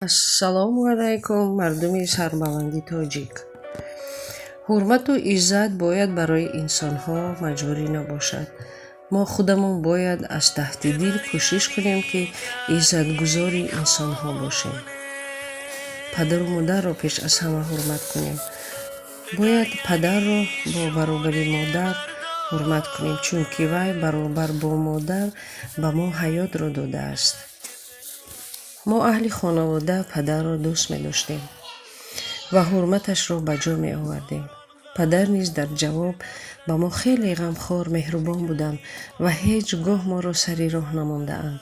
Ассалому алайкум, мардуми сарбаланди тоҷик. Ҳурмату иззат бояд барои инсонҳо маҷбурӣ набошад. Мо худамон бояд аз таҳти дил кӯшиш кунем, ки иззатгузори инсонҳо бошем. Падару модарро пеш аз ҳама ҳурмат кунем. Бояд падарро бо баробари модар ҳурмат кунем, чунки вай баробар бо модар ба мо ҳаётро додааст. Мо, аҳли хонавода, падарро дӯст медоштем ва ҳурматашро ба ҷо меовардем. Падар низ дар ҷавоб ба мо хеле ғамхор, меҳрубон буданд ва ҳеҷ гоҳ моро сари роҳ намондаанд.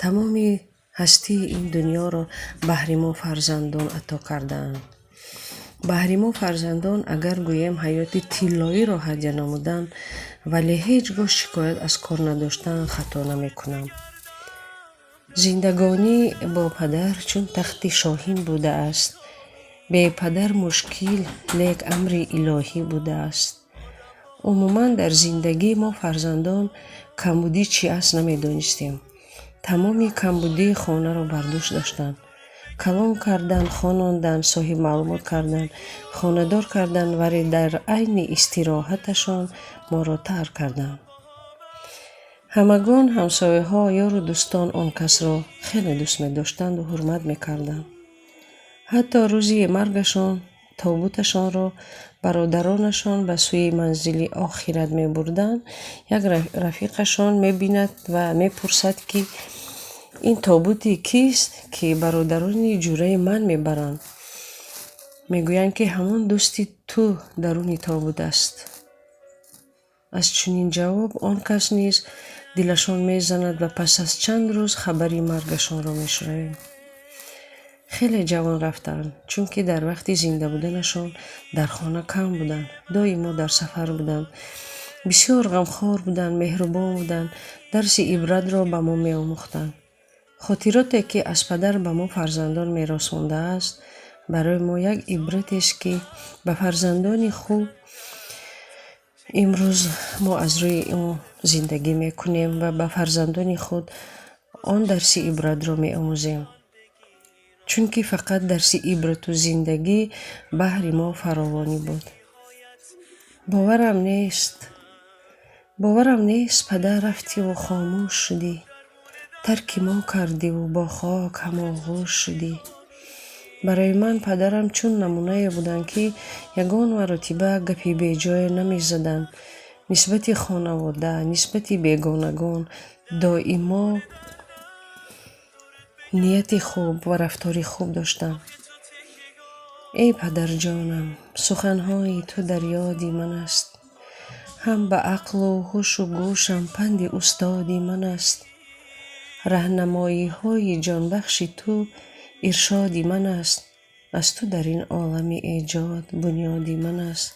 Тамоми ҳастии ин дунёро баҳри мо фарзандон ато кардаанд. Баҳри мо фарзандон, агар гӯем, ҳаёти тиллоиро ҳадя намуданд, вале ҳеҷ гоҳ шикоят аз кор надоштан, хато намекунам. Зиндагонӣ бо падар чун тахти шоҳин будааст. Бепадар мушкил, лек амри илоҳӣ будааст. Умуман, дар зиндагӣ мо фарзандон камбудӣ чӣ аст намедонистем. Тамоми камбудии хонаро бар дӯш доштанд. Калон кардан, хонондан, соҳибмаълумот кардан, хонадор кардан, вале дар айни истироҳаташон моро тарк карданд. Ҳамагон, ҳамсояҳо, ёру дӯстон он касро хеле дӯст медоштанду ҳурмат мекарданд. Ҳатто рӯзи маргашон тобуташонро бародаронашон ба сӯи манзили охират мебурданд. Як рафиқашон мебинад ва мепурсад, ки ин тобути кист, ки бародарони ҷураи ман мебаранд? Мегӯянд, ки ҳамон дӯсти ту даруни тобут аст. Аз чунин ҷавоб он кас низ дилашон мезанад ва пас аз чанд рӯз хабари маргашонро мешунавем. Хеле ҷавон рафтанд, чунки дар вақти зинда буданашон дар хона кам буданд, доимо дар сафар буданд. Бисёр ғамхор буданд, меҳрубон буданд, дарси ибратро ба мо меомӯхтанд. Хотироте, ки аз падар ба мо фарзандон мерос мондааст, барои мо як ибратест, ки ба фарзандони хуб имрӯз мо аз рӯи он зиндагӣ мекунем ва ба фарзандони худ он дарси ибратро меомӯзем, чунки фақат дарси ибрату зиндагӣ баҳри мо фаровонӣ буд. Боварам нест, боварам нест, падар, рафтиву хомӯш шудӣ, тарки мо кардиву бо хок ҳамоғӯш шудӣ. Барои ман падарам чун намунае буданд, ки ягон маротиба гапи беҷое намезаданд. Нисбати хонавода, нисбати бегонагон доимо нияти хуб ва рафтори хуб доштанд. Эй падарҷонам, суханҳои ту дар ёди ман аст, ҳам ба ақлу ҳушу гӯшам панди устоди ман аст. Раҳнамоиҳои ҷонбахши ту иршоди ман аст, аз ту дар ин олами эҷод бунёди ман аст.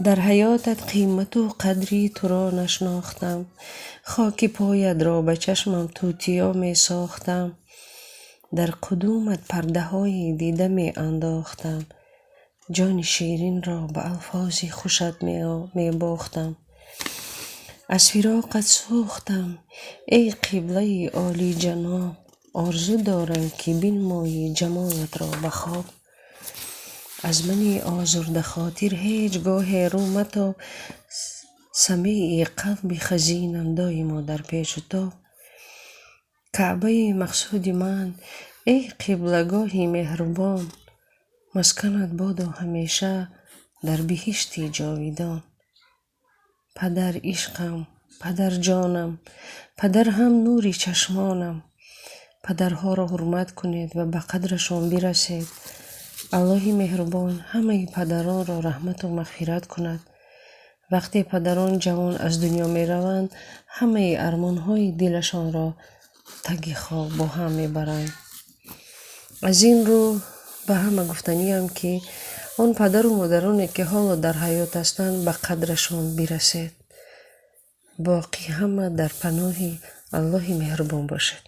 Дар ҳаётат қимату қадри туро нашнохтам, хоки поятро ба чашмам тутиё месохтам, дар қудумат пардаҳои дида меандохтам, ҷони ширинро ба алфози хушат мебохтам. Аз фироқат сӯхтам, эй қиблаи олиҷаноб, орзу дорам, ки бинмоӣ ҷамолатро ба хоб. Аз мани озурдахотир ҳеҷ гоҳе рӯ матоб, самеи қалби хазинам доимо дар печу тоб. Каъбаи мақсуди ман, эй қиблагоҳи меҳрубон, масканат бодо ҳамеша дар биҳишти ҷовидон. Падар ишқам, падар ҷонам, падар ҳам нури чашмонам. Падарҳоро ҳурмат кунед ва ба қадрашон бирасед. Аллоҳи меҳрубон ҳамаи падаронро раҳмату мағфират кунад. Вақте падарон ҷавон аз дунё мераванд, ҳамаи армонҳои дилашонро таги хок бо ҳам мебаранд. Аз ин рӯ ба ҳама гуфтаниам, ки он падару модароне, ки ҳоло дар ҳаёт ҳастанд, ба қадрашон бирасед. Боқӣ ҳама дар паноҳи Аллоҳи меҳрубон бошед.